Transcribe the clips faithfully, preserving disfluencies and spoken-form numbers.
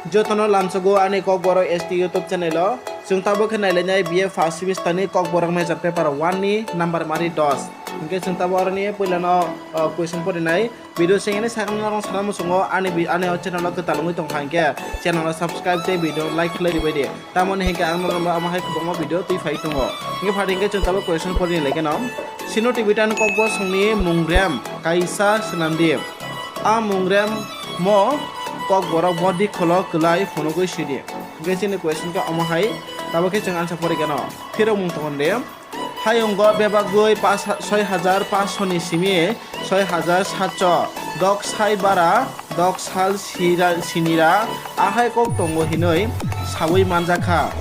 Jotono lamsogo ani Kokborok S T YouTube channel o. Chwng tabuk khe nailainai B A first semester ni Kokborok major paper one ni number mari dos. Hinkhe chwng tabuk aroni puilano, uh, question porinai. Video sengini sakno norok sana muchungo ani bi-, ani o channel o kwtal wngwi tongkha hinkhe channel o subscribe tei video like khlai ribai di. Tamoni hinkhe ang norokno omo hai kwbangma video twi phai tongo. Hinkhe phatwi hinkhe chwng tabuk question porini laikeno. Sino Tibetan Kokbosongni mungrem kaisa swnamdi. A mungrem mo Kokborok bodi kholo kwlai phunugwi sidi. Hinkhe chini question khe omo hai, tabuk khe chwng answer porikeno. Phirokmung tongo de. Hayungo bebagwi pas, soi hajar pansho ni simi soi hajar satso dok sai bara dok sal sira-, sinira ahai kok tongo hinwi sawi manjakha.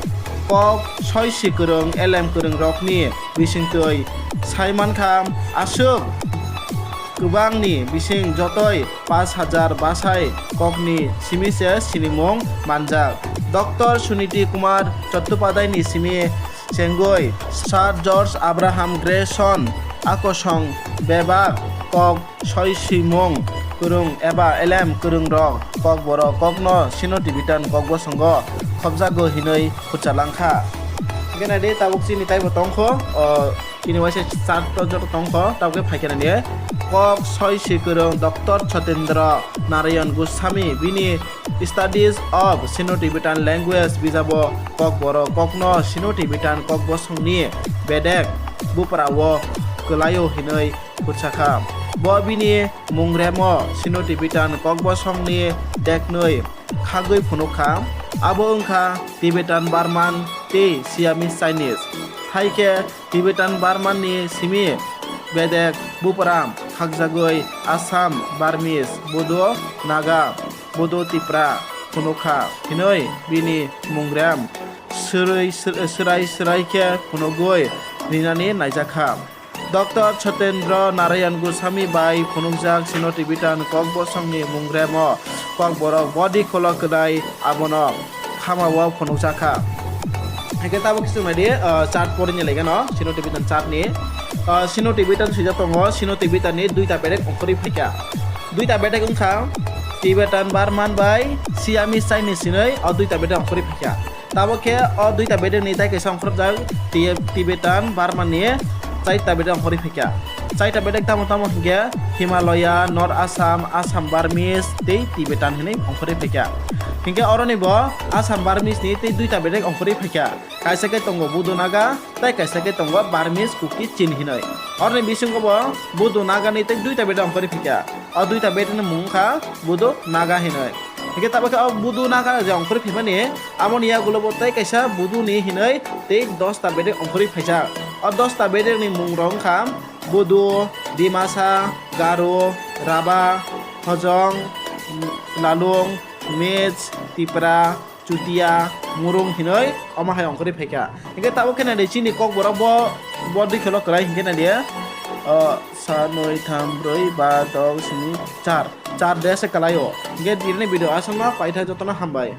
Kok soi sikwrwng elem kwrwng rokni bisingtwi sai mankha aswk kwbangni bising jotoi pas hajar basai kokni simi se sinimung manjak. Doctor Suniti Kumar Chattopadhyay ni simi chengwi Sir George Abraham Grayson akosong bebak kok soi simung kwrwng eba elem kwrwng rok Kokborok kokno Sino Tibetan Kokbosongo khopjago hinwi khurchalangkha. Hinkhe naidi tabuk chini taibo tongkho, o, chini waisa chart o joto tongkho, tabuk khe phaikhe naidi kok soi sikwrwng Doctor Chatendra Narayan Goswami bini Studies of Sino-Tibetan Language bijabo Kokborok kokno Sino-Tibetan Kokbosongni bedek buprao kwlaio hinwi khurchakha. Bo bini mungremo Sino-Tibetan Kokbosongni deknwi khagwi phunukha, abo wngkha Tibetan Burman tei Siamese Chinese. Hai khe Tibetan Burman ni simi bedek bupra khakjagwi Assam Burmese, Bodo Naga, Bodo Tipra phunukha hinwi bini mungrem swrwi, swrai swrai khe phunugwi rinani naijakha. Doctor Chatendra Narayan Goswami bai phunukjak Sino-Tibetan Kokbosongni mungremo Kokborok bodi kholo kwlai abono khamao phunukjakha. Hinkhe tabuk khe chwng naidi, ah, chart porini laikeno, Sino-Tibetan chart ni. Ah, Sino-Tibetan swijak tongo, Sino-Tibetan ni duita bedek ongkhorwi phaikha. Duita bedek wngkha Tibetan Burman bai Siamese Chinese hinwi o duita bedek ongkhorwi phaikha. Tabuk khe o duita bedek ni tai kaisa ongkhorjak Ti-, Tibetan Burman ni chaita bedek ongkhorwi phaikha. Chaita bedek tamo tamo hinkhe Himalaya, North Assam, Assam Burmese tei Tibetan hinwi ongkhorwi phaikha. Hinkhe oroni bo Assam Burmese ni tei duita bedek ongkhorwi phaikha. Kaisa khe tongo Bodo Naga tei kaisa khe tongo Burmese Kuki Chin hinwi. Oroni bisingo bo Bodo Naga ni tei duita bedek ongkhorwi phaikha. O duita bedek ni mung wngkha Bodo Naga hinwi. Hinkhe tabuk khe o Bodo Naga je ongkhorwi phaimani, aboni yagulo bo tei kaisa Bodo ni hinwi tei dosta bedek ongkhorwi phaijak. O dosta bedek ni mung rok wngkha Bodo, Dimasa, Garo, Raba, Hojong, Lalung, Mech, Tipra, Chutia, Murung hinwi omo hai ongkhorwi phaikha. Hinkhe tabuk khe naidi chini Kokborok bo, bo dui khelo kwlai hinkhe naidi, o, sa, noi, tham, brwi, ba, dok, simi, char. Char de se kwlaio. Hinkhe tini video aswkno paitha jotono hambai.